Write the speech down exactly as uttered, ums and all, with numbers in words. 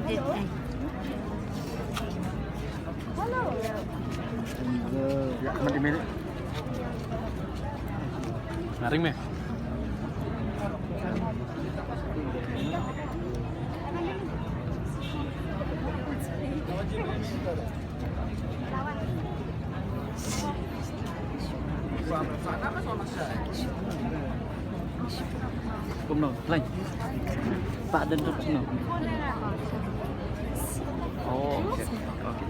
Hello. Nga ring me. Kumno, play. Pak dan tu kumno. Oh, okay. Okay.